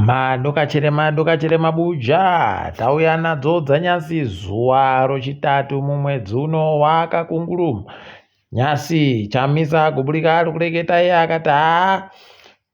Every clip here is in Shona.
Madokachire madokachire mabuja tauya nadzo dzanyasi zuva rochitatu mumwedzi uno wakakunguru. Nyasi Chamisa agoburika ari kureketa iye akati haa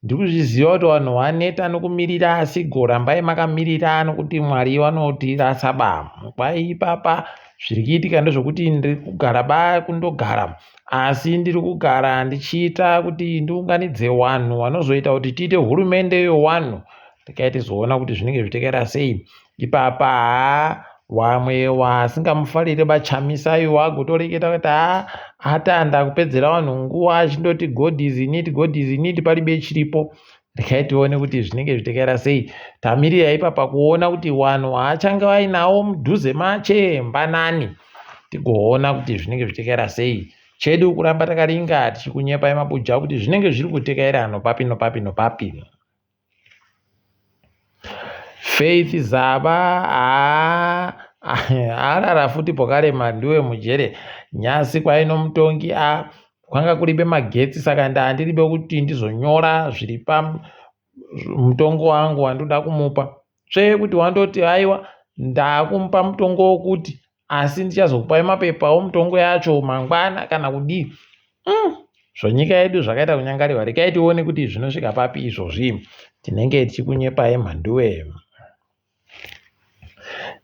ndikuzviziva kuti vanhu vaneta nokumirira asi gorambai makamirira nokuti Mwari vanotirasa ba. Kwai ipapa zviri kuitika ndezvokuti ndiri kugara ba kundogara asi ndiri kugara ndichiita kuti ndiunganidze vanhu vanozoita kuti tiite hurumende yowanhu regai tizoona kuti zvinenge zvichitekaira sei ipapa haa wamwe wasingamufarire bachamisa iwo agotoreketa kuti haa atanda kupedzera vanhu nguva achindoti god is in it god is in it paribe chiripo regai tione kuti zvinenge zvichitekaira sei tamirira ipapa kuona kuti vanhu vaachange vainawo mudhuze mache mbanani tigoona kuti zvinenge zvichitekaira sei chedu kuramba takaringa tichikunyepai mabuja kuti zvinenge zviri kutekaira nopapi nopapi nopapi Faith Zaba haa arara futi pokarema ndiwe mujere nyasi kwaino mutongi a kwanga kuribe magetsi saka ndandiribe kuti ndizonyora zviri pamutongo wangu wandoda kumupa tsvee kuti wandoti aiwa ndakumupa mutongo wokuti asi ndichazokupai mapepa omutongo yacho mangwana kana kudii mm. Zvonyika yedu zvakaita kunyangariwa rekai tione kuti zvinosvika papi izvozvi tinenge tichikunyepai mhanduwe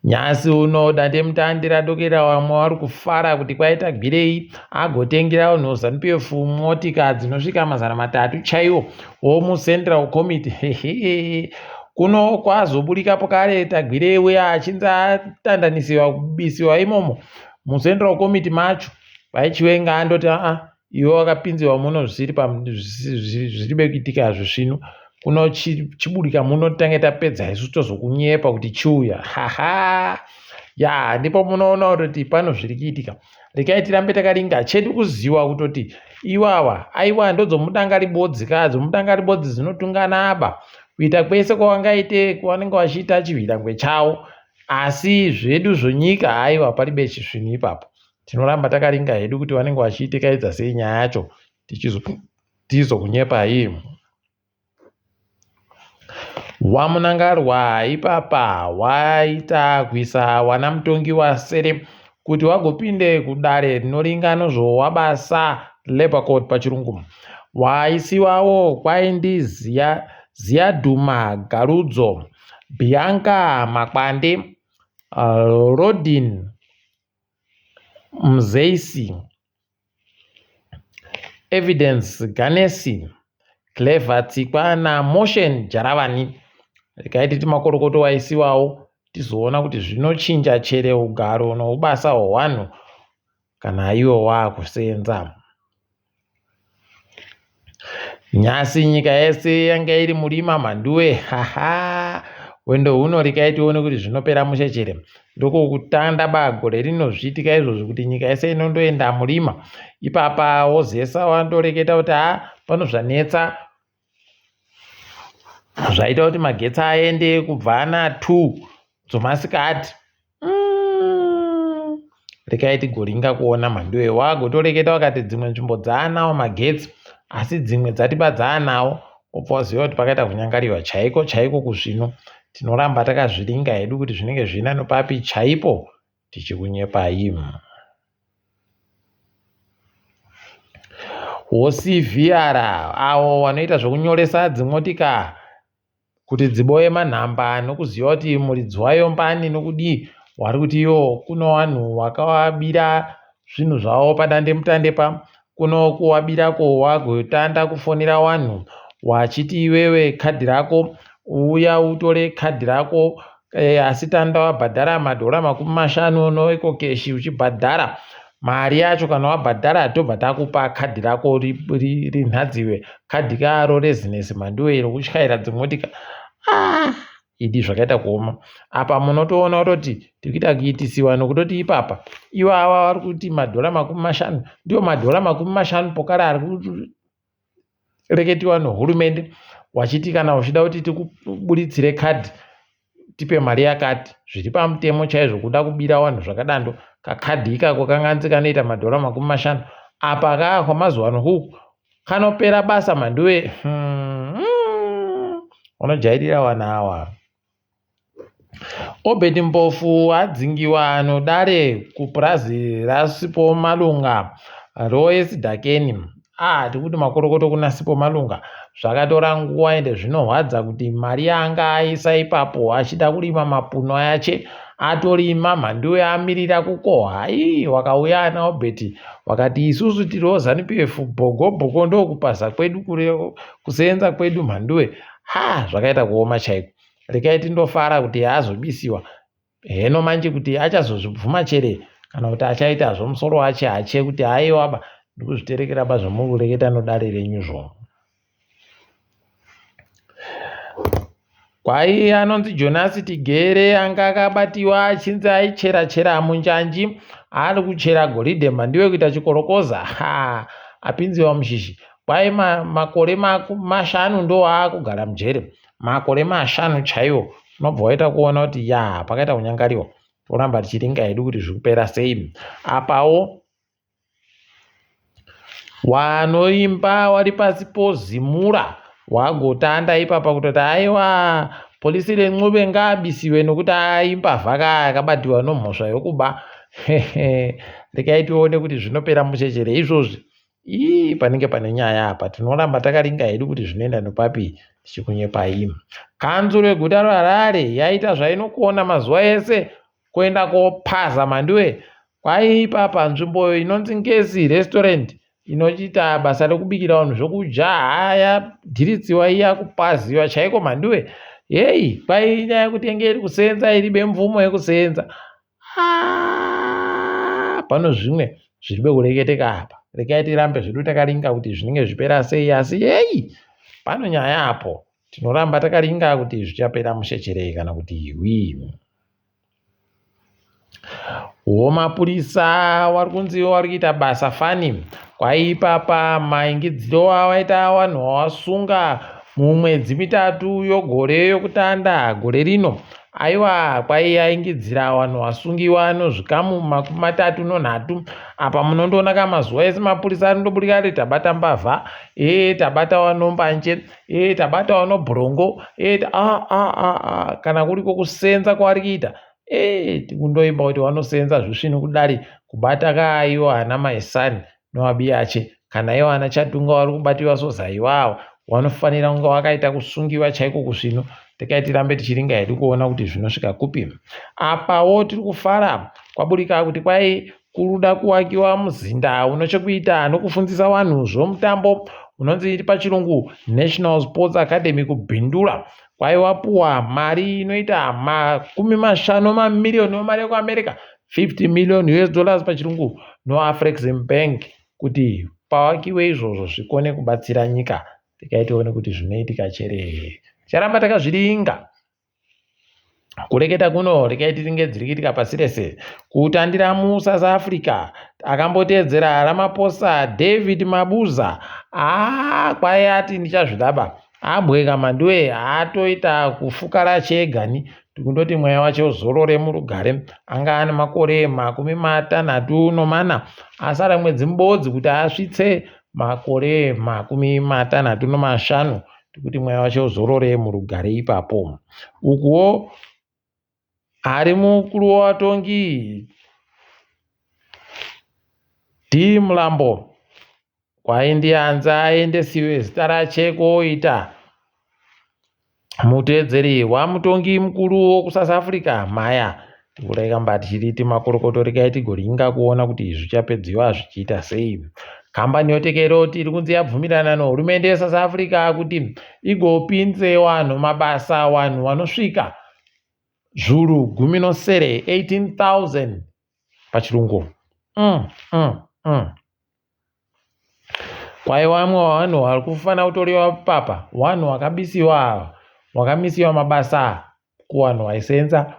Nyasi uno dandemutande radokera vamwe vari kufara kuti kwaita gwirei agotengera vanhu ZanuPF motika dzinosvika 300 chaiwo womuCentral Committee hehe kuno kwazoburika pokare Tagwirei uya achinzi atandanisiwa kubisiwa imomo muCentral Committee macho VaChiwenga andoti aa iwe wakapinziwa muno zvisiri zviribe kuitika hazvisvinu kuno chiburika muno titange tapedza isu tozokunyepa kuti chiuya haha ya ndipo munoona kutoti pano zviri kuitika rekai tirambe takaringa chedu kuziwa kutoti iwawa aiwa ndodzomudanga ribodzi ka dzomudanga ribodzi dzinotungana aba kuita kwese kwavangaite kwavanenge vachiita chihwirangwe chavo asi zvedu zvonyika haiwa paribe chisvinu ipapo Tinoramba takaringa hedu kuti vanenge vachiitekaidza sei nyaya yacho tichizokunyepai. WaMunangarwa ipapa waita kuisa wana mutongi wasere kuti wagopinde kudare rinoringa nozvowa basa Labour Court pachirungu. Waisiwawo kwaindi Ziyadhuma Garudzo, Bianca Makwande, Rodin Mzeisi, Evidence Ganesi, Clever Tsikwa naMotion Jaravani. Regai titi makorokoto waisiwawo tizoona kuti zvinochinja chere ugaro noubasa hwewanhu kana iwo waakusenza. Nhasi nyika yese yanga iri murima mhanduwe haha hwendo huno rekai tione kuti zvinopera mushe chere ndokokutanda ba gore rino zviitika izvozvi kuti nyika yese inondoenda murima ipapa wozesa wandoreketa kuti ha pano zvanetsa zvaita kuti magetsi aende kubva ana 2 dzomasikati mm. rekai tigoringa kuona mhanduwe wagotoreketa wakati dzimwe nzvimbo dzaanawo magetsi asi dzimwe dzatiba dzaanawo wobva waziva kuti pakaita kunyangariwa chaiko chaiko kuzvino tinoramba takazviringa hedu kuti zvinenge zvina nopapi chaipo tichikunyepai WoCVR avo vanoita zvekunyoresa dzimotika kuti dziboye manhamba nokuziva kuti muridzi wayo mbani nokudii wari kuti iwo kuno vanhu vakavabira zvinhu zvavo padandemutande pa kuno kuwabirako wagotanda kufonera wanhu wachiti iwewe kadhi rako uya utore kadhi rako e, asi tanda wabhadhara madhora 50 noekokeshi uchibhadhara mari yacho kana wabhadhara tobva takupa kadhi rako rinhadziwe kadhi karo rezinesi mhanduwe rokutyaira dzimotika ah, idi zvakaita kuoma apa munotoona kutoti tiri kuita kuitisiwa nokutoti ipapa ivava vari kuti madhora 50 ndiwo madhora 50 pokare ari kureketiwa nehurumende wachiti kana uchida kuti tikuburitsire kadhi tipe mari yakati zviri pamutemo chaizvo kuda kubira vanhu zvakadando kakadhi ikako kanganzi kanoita madhora 50 apa kaakwa mazuva ano huku kanopera basa mhanduwe hmm. Wanojairira wana awa. Obert Mpofu adzingiwa nodare kupurazi raSipo Malunga roEsidhakeni. Ah, tikuti makorokoto kuna Sipo Malunga. Zvakatora nguva ende zvinohwadza kuti mari yaanga aisa ipapo achida kurima mapuno ache atorima mhanduwe amirira kukohwa. Ii, wakauya ana Obert wakati isusu tiriwo Zanu PF bhogo bhogo ndokupaza kwedu kuseenza kwedu mhanduwe. Ha, zvakaita kuoma chaiko. Rekai tindofara kuti azobisiwa heno manje kuti achazozvibvuma chere kana kuti achaita zvomusoro wache hache kuti haiwa ba ndikuzviterekera ba zvamuri kureketa nodare renyu zvo. Kwai anonzi Jonasi Tigere anga akabatiwa achinzi aichera chera munjanji ari kuchera goridhe mhandiwe kuita chikorokoza ha apinziwa mushishi kwai makore mashanu ndo aakugara mujere makore mashanu chaiwo unobva waita kuona kuti ya pakaita kunyangariwa toramba tichiringa hedu kuti zviri kupera sei apawo wanoimba wari pasi pozimura wagotanda ipapa kutoti aiwa polisi rencube ngaabisiwe nokuti aimbavha ka akabatiwa nomhosva yokuba rekai tione kuti zvinopera muchechere izvozvi Ii panenge pane nyaya apa tinoramba takaringa hedu kuti zvinoenda nopapi tichikunyepai. Kanzuru yeguta reHarare yaita zvainokona mazuva ese kuenda kopaza mhanduwe kwaipa panzvimbo inonzi Ngezi Restaurant inochiita basa rekubikira vanhu zvokudya haya dhiritsiwa iya kupaziwa chaiko mhanduwe heyi kwai inyaya yekuti yenge iri kuseenza iribe mvumo yekuseenza Ah, pano zvimwe zviri bekureketeka apa rekai tirambe zvedu takaringa kuti zvinenge zvipera sei asi yeyi pano nyaya apo tinoramba takaringa kuti zvichapera mushecherei kana kuti hwii wo mapurisa wari kunzi wari kuita basa fani kwaipapa maingidziro awaita vanhu wawasunga mumwedzi mitatu yogore yokutanda gore rino Aiwa kwaiyaingidzira vanhu vasungiwa nozvikamu makumi matatu nonhatu apa munondoona ka mazuva ese mapurisa anondoburika ari tabata mbavha ee tabata wanombanje ee tabata wanobhurongo ee a a a a kana kuriko kusenza kwavari kuita ee tikundoimba kuti wanosenza zvisvinu kudari kubata kaaiwo ana maisani noabiyache kana iwo ana chatunga wari kubatiwa sozaiwawa wanofanira kunge wakaita kusungiwa chaiko kusvinu tekai tirambe tichiringa hedu kuona kuti zvinosvika kupi apawo tiri kufara kwaburika kuti kwai kuruda kuwakiwa muzinda unochekuita nokufundzisa vanhu zvomutambo unonzi pachirungu National Sports Academy kubhindura kwai wapuwa mari inoita 50 mamiriyoni emari yekuAmerica 50 million US dollars pachirungu noAfrexim Bank kuti pavakiwe izvozvo zvikone kubatsira nyika regai tione kuti zvinoitika chere ticharamba takazviringa kureketa kuno regai tiringe dziri kuitika pasi rese kutandira musouth africa akamboteedzera ramaphosa david mabuza aa kwai ati ndichazvidaba Abweka Manduwe atoita kufukara chegani tikundoti mweya wacho uzorore murugare anga ane makore 34 asara mwedzi mubodzi kuti asvitse makore 65 tikuti mweya wacho uzorore murugare ipapo ukuwo ari mukuru wevatongi D Mlambo Kwaindianzi aendesiwe zita rache kooita muteedzeri wamutongi mukuru wokuSouth Africa Maya. Tikureka tichiriti makorokoto rekai tigoringa kuona kuti zvichapedziwa zvichiita sei. Kambani yoTekeroti iri kunzi yabvumirana nehurumende yeSouth Africa kuti igopinze vanhu mabasa vanhu vanosvika zvuru 17 18,000 pachirungu. Kwai vamwe vanhu vari kufanira kutoriwa papa vanhu vakabisiwa ava vakamisiwa mabasa kuvanhu vaisenza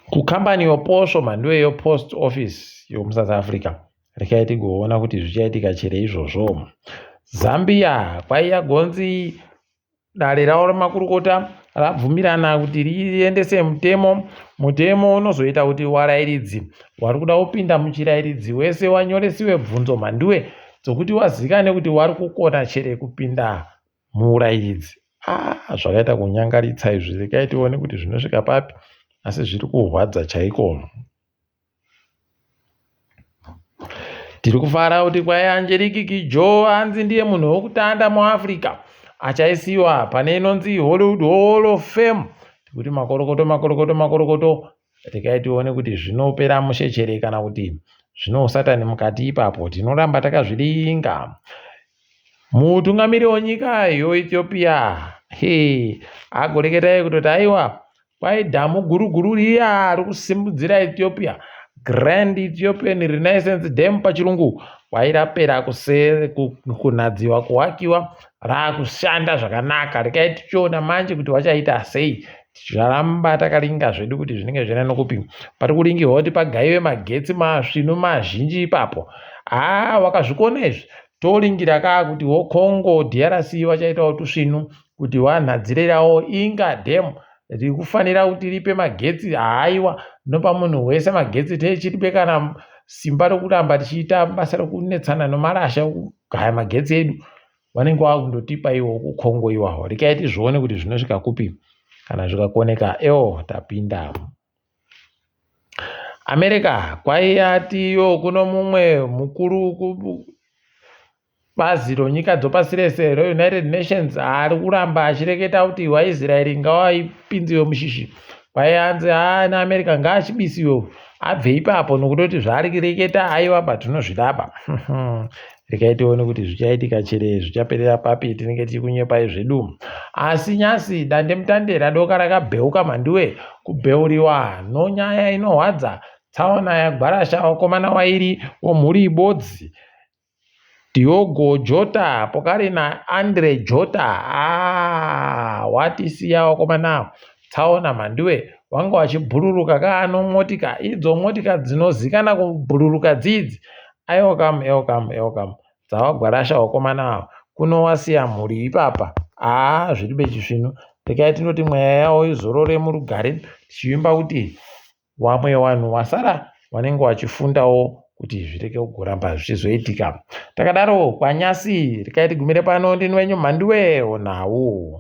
kukambani yoposvo mhanduwe yepost office yomusouth africa rekai tigoona kuti zvichaitika chere izvozvo zambia kwaiya gonzi Dare ravo remakurukota rabvumirana kuti riendese mutemo. Mutemo unozoita kuti warairidzi wari kuda kupinda muchirairidzi wese wanyoresiwe bvunzo mhanduwe dzokuti wazikane kuti wari kukona chere kupinda muurairidzi. Ah, zvakaita kunyangaritsa izvi, regai tione kuti zvinosvika papi, asi zviri kurwadza chaiko. Tiri kufara kuti kwai Angelique Kidjo hanzi ndiye munhu wekutanda muAfrica achaisiwa pane inonzi Hollywood Hall of Fame. Tikuti makorokoto makorokoto makorokoto, regai tione kuti zvinopera mushe chere kana kuti zvino usatani mukati ipapo. Tinoramba takazviringa. Mutungamiri wenyika yeEthiopia he agoreketai kutoti aiwa kwai dhamu guru guru riya rikusimudzira Ethiopia, Grand Ethiopian Renaissance Dam pachirungu, kwai rapera kunadziwa kuwakiwa, raakushanda zvakanaka. Regai tichiona manje kuti vachaita sei. Ticharamba takaringa zvedu kuti zvinenge zvienda nokupi. Pari kuringirwa kuti pagaiwe magetsi masvinu mazhinji ipapo. Haa, wakazvikona izvi. Toringira kaa kuti wo Congo DRC vachaitawo tusvinu kuti vanhadzirirawo inga dam riri kufanira kuti ripe magetsi. Haiwa, rinopa munhu wese magetsi, techiripe kana simba rokuramba tichiita basa rokunetsana nomarasha okugaya magetsi edu. Vanenge vakundotipa iwo kuCongo iwawo. Regai tizvione kuti zvinosvika kupi. Kana zvikakoneka, ewo tapinda. America kwaiyati iyo kuno mumwe mukuru bazi ronyika dzopasi rese reUnited Nations ari kuramba achireketa kuti waIsraeri ngawaipinziwe mushishi. Kwaianzi haa neAmerica ngaachibisiwe abve ipapo nokutoti zvaari kureketa aiwa ba tinozvidaba. Regai tione kuti zvichaitika chere zvichaperera papi, tinenge tiri kunyepai zvedu. Asi nyasi dandemutande radoka rakabheuka mhanduwe kubheuriwa nonyaya inohwadza. Tsaona yagwarasha vakomana wairi womhuri ibodzi. Diogo Jota pokari naAndre Jota. Ah, watisiya vakomana. Tsaona mhanduwe wanga wachibhururuka kaano motika idzo motika dzinozikana kubhururuka dzidzi. Aiwa kamu, ewa kamu, ewa kamu. Dzawagwarasha vakomana ava. Kuno wasiya mhuri ipapa. Haa, zviri bechisvinu. Regai tinoti mweya yawo izorore murugare tichivimba kuti wamwe wanhu wasara wanenge wachifundawo kuti zvirege kugoramba zvichizoitika. Takadaro kwanyasi, regai tigumire pano. Ndini wenyu Mhanduwe Nhau.